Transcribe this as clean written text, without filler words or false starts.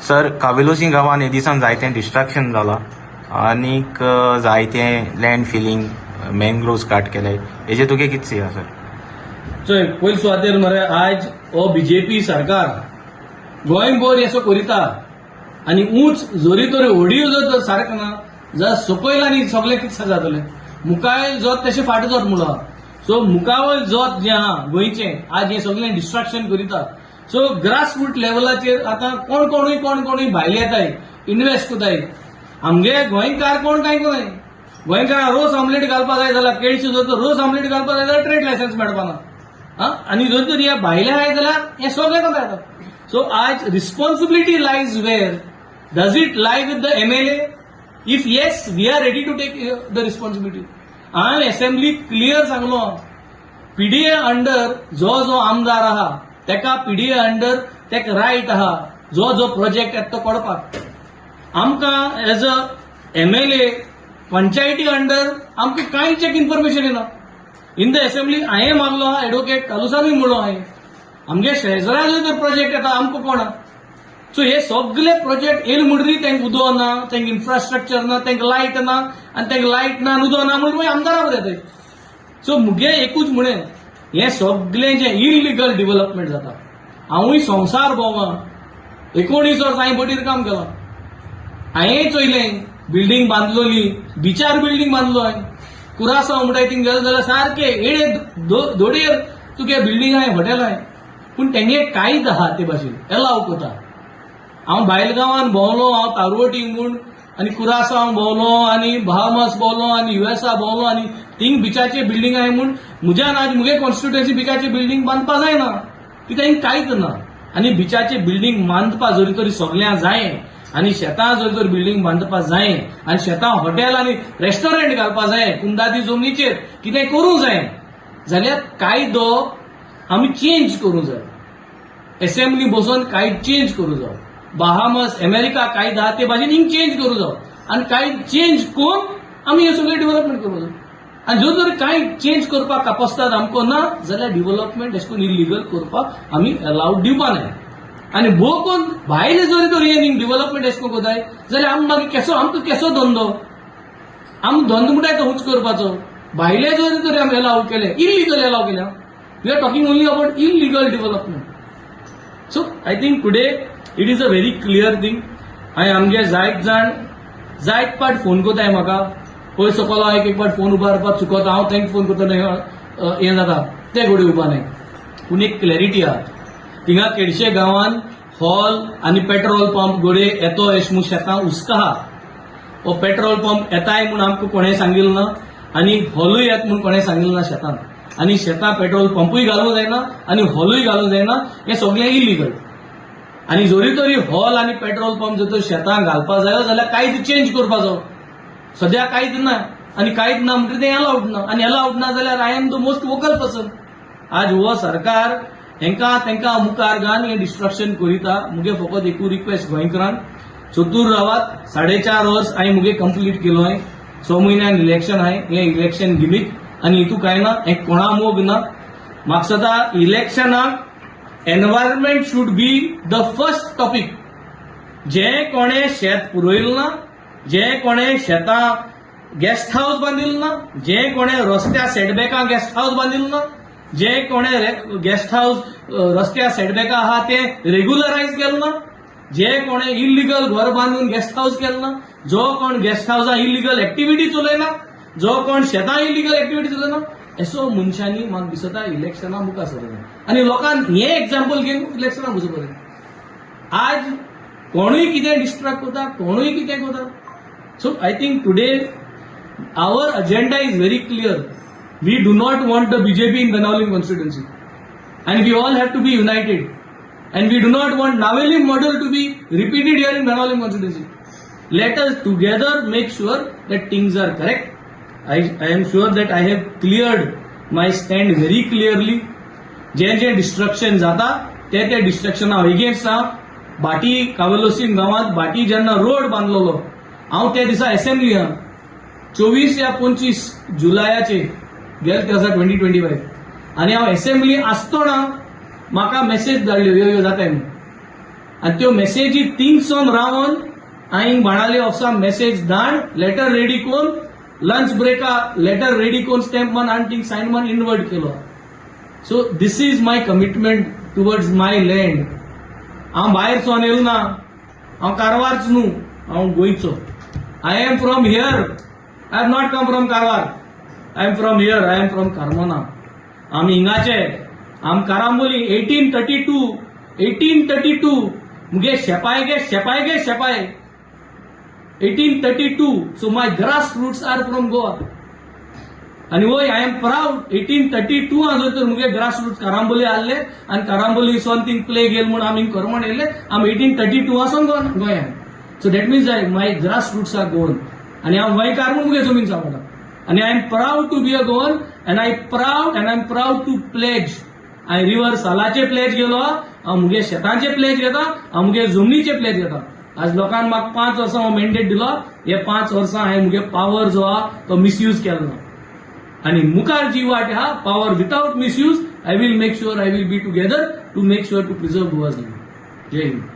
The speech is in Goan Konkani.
सर, कावेलोसी गांवान हे दिसान जायतें डिस्ट्रक्शन जालां आनीक जायतें लँड फिलींग, मँग्रोव्स काट केले. हेजेर तुगे कितें सी आसा, सर? चोय, पयले सुवातेर मरे आयज हो बीजेपी सरकार गोंयभर असो करिता आनी ऊंच जरी तर होडयो जर तर सारक ना जाल्यार सकयल आनी सगळें कितें जातलें? मुखायल जोत तशें फाट जोत म्हणून. सो मुखावयल जोत जें आहा गोंयचें, आज हें सगळें डिस्ट्रक्शन करिता. सो ग्रास रूट लेवलाचेर आतां कोण कोणूय कोण कोणूय भायले येताय, इन्वेस्ट करताय. आमगे गोंयकार कोण कांय कोणाय गोंयकारां रोस ऑमलेट घालपा जाय जाल्यार, केळशी जर तर रोस ऑमलेट घालपा जाय जाल्यार ट्रेड लायसन्स मेळपाना. आं, आनी जर तर हे भायले आहाय जाल्यार हे सगळें कोता येता. सो आज responsibility lies where? Does it lie with the MLA? If yes, we are ready to take the responsibility. हांवें एसेंब्ली क्लियर सांगलो, पीडीए अंडर जो जो आमदार आहा तेका पीडीए अंडर तेका रायट आहा जो जो प्रोजेक्ट येता तो काडपाक. आमकां एज अ एमएलए पंचायती अंडर आमकां कांयच एक इन्फॉर्मेशन येना. इन the assembly हांवें मागलो, एडवोकेट कालुसानूय म्हणलो हांवें, आमगे शेजरा जर तर प्रोजेक्ट येता, आमकां कोणा? सो हे सगळे प्रोजेक्ट येयले म्हणटरी तांकां उदक ना, तांकां इन्फ्रास्ट्रक्चर ना, तांकां लायट ना. आनी तांकां लायट ना आनी उदक ना म्हणून मागीर आमदारा बरें येताय. सो मुगे एकूच म्हणें, हें सगळें जें इलिगल डिव्हलपमेंट जाता, हांवूय संवसार भोंवला. 19 वर्सां हांवें बोटीर काम केलां. हांवें चोयलें बिल्डींग बांदलोली, बिचार बिल्डींग बांदलो हांवें. कुरासांव म्हणटाय थिंग गेलो जाल्यार सारके एडे दोडयेर तुगे बिल्डींग आहाय, हॉटेल आहाय, पूण तेंगे कांयच आहा ते भाशेन एलाव कोता. हांव भायल गांवान भोंवलो, हांव तारवटी म्हूण आनी कुरासांव भोंवलो आनी बहामस भोंवलो आनी युएसआ भोंवलो आनी थिंग बिचाचे बिल्डींग आहाय म्हूण म्हज्यान आज मुगे कॉन्स्टिट्युएन्सी बिचाचे बिल्डींग बांदपा जायना, कित्याक कांयच ना. आनी बिचाचे बिल्डींग बांदपा जरी तरी सगळ्यां जाय आनी शेतां जर तर बिल्डींग बांदपा जाय आनी शेतां हॉटेल आनी रेस्टॉरंट घालपा जाय, कुंदादी जमनीचेर कितें करूंक जाय जाल्यार कायदो आमी चेंज करूंक जाय. एसेंब्ली बसून कांय चेंज करूं जाव. बहामस, अमेरिका कायदो आहा ते भाशेन हिंग चेंज करूं जाव आनी कांय चेंज करून आमी हे सगळें डेव्हलपमेंट करूं जाय. आनी जर तर कांय चेंज करपाक कापस्ताद आमकां ना जाल्यार डेव्हलपमेंट अशें करून इलिगल करपाक आमी अलावड दिवपा नाय. आनी भोव करून भायले जरी तर हे डेव्हलपमेंट अशें करून करताय जाल्यार आमी मागीर केसो, आमकां केसो धंदो? आम धंदो म्हणटाय तो हुंच करपाचो. भायले जरी तरी आमी एलाव केले, इलिगल एलाव केल्या, we are talking only about illegal development. So I think today it is a very clear thing. हांवें आमगे जायत जाण जायत पाट फोन कोताय म्हाका. पयर सकलो एक एक पाट फोन उबारपाक चुकता. हांव तांकां फोन करता, हें जाता ते घोडे उबा न्हय. पूण एक क्लॅरिटी आहा, थिंगा केडशे गांवान हॉल आनी पेट्रोल पंप घोडे येतो अशें म्हूण शेतां हुस्को आहा. हो पेट्रोल पंप येताय म्हूण आमकां कोणें सांगिल्लें ना आनी हॉलूय येत म्हूण कोणें सांगिल्लें ना शेतान. आनी शेतां पेट्रोल पंपूय घालूंक जायना आनी हॉलूय घालूंक जायना. हें सगळें इलिगल. आनी जरी तरी हॉल आनी पेट्रोल पंप जर तर शेतां घालपा जायो जाल्यार कांयच चेंज करपाचो. सद्या कांयच ना आनी कांयच ना म्हणटकीर तें एलावड ना आनी एलावड ना जाल्यार I am the most vocal person. आज हो सरकार हेंकां तेंकां मुखार घालून हें डिस्ट्रक्शन करिता. मुगे फकत एकू रिक्वेस्ट गोंयकारांक, चतूर रावात. 4.5 वर्स हांवें मुगे कंप्लीट केलो. हांवें 6 म्हयन्यान इलेक्शन आहाय. हें इलेक्शन गिमीक आनी हितू कांय ना. हें कोणा मोग ना. म्हाका दिसता इलेक्शनाक environment should be the first topic. जे कोणें शेत पुरयलें ना, जे कोणें शेतां गेस्ट हावस बांदिल्लें ना, जे कोणें रस्त्या सेटबॅका गेस्ट हावस बांदिल्लें ना, जे कोणें गेस्ट हावस रस्त्या सेटबॅका आहा ते रेग्युलरायज केलें ना, जे कोणें इलिगल घर बांदून गेस्ट हावस केलें ना, जो कोण गेस्ट हावसा इलिगल एक्टिविटी चलयना, जो कोण शेतां इलिगल एक्टिविटी चलयना, असो मनशांनी म्हाका दिसता इलेक्शना मुखार सरना आनी लोकांक हें एक्झाम्पल घेवन इलेक्शना वचूं बरें. आज कोणूय कितें डिस्ट्रक्ट करता, कोणूय कितें करता. So I think today our agenda is very clear. We do not want the BJP in Benaulim constituency and we all have to be united, and we do not want Navelim model to be repeated here in Benaulim constituency. Let us together make sure that things are correct. I am sure that I have cleared my stand very clearly. J J destruction जाता ते ते डिस्ट्रक्शन हांव एगेन्स्ट आहा. भाटी, कावेलोसीम गांवांत भाटी जेन्ना रोड बांदलेलो, हांव त्या दिसा एसेंब्ली आहा, 24 या 25 जुलयाचे गेले ते आसा 2025, आनी हांव एसेंब्ली आसतना म्हाका मेसेज धाडल्यो, यो यो जाताय म्हणून. आनी त्यो मेसेजी थिंगसून रावन हांवें बाणावले ऑफिसा मेसेज धाड, लेटर रेडी करून, लंच ब्रेका लेटर रेडी करून, स्टॅम्प मान आनी थिंग सायन मान इनवर्ट केलो. So this is my commitment towards my land. हांव भायर सोन येयलो ना, हांव कारवारच न्हू, हांव गोंयचो. I am from here. I have not come from Karwar. I am from here. I am from Carmona. आमी हिंगाचे. आम कारांबोली, 1832, 1832. मुगे शेपाय गे, शेपाय गे, शेपाय 1832. So my grass roots are from Goa. आनी वय, I am proud. 1832 आजो तर मुगे ग्रास रूट्स कारांबोली आहले आनी कारांबोली सोन थिंग प्ले गेल म्हूण आमी करमण येयले. आमी 1832 आसोन गोंयान. So that means I my grass roots are Goan. आनी हांव गोंयकार म्हूण मुगे जमीन सांगता आनी I am proud to be a Goan and I am proud to pledge. हांवें रिवर सालाचे प्लेज गेलो, हांव मुगे शेतांचे प्लेज घेता, हांव मुगे जमनीचे प्लेज घेता. आज लोकांक म्हाका 5 वर्सां हो मेंडेट दिलो. हे 5 वर्सां हांवें मुगे पावर जो आहा तो मिसयूज केलो ना आनी मुखार जी वाट आहा, power without misuse, I will make sure I will be together to make sure to preserve Goa's land. Jai Hind.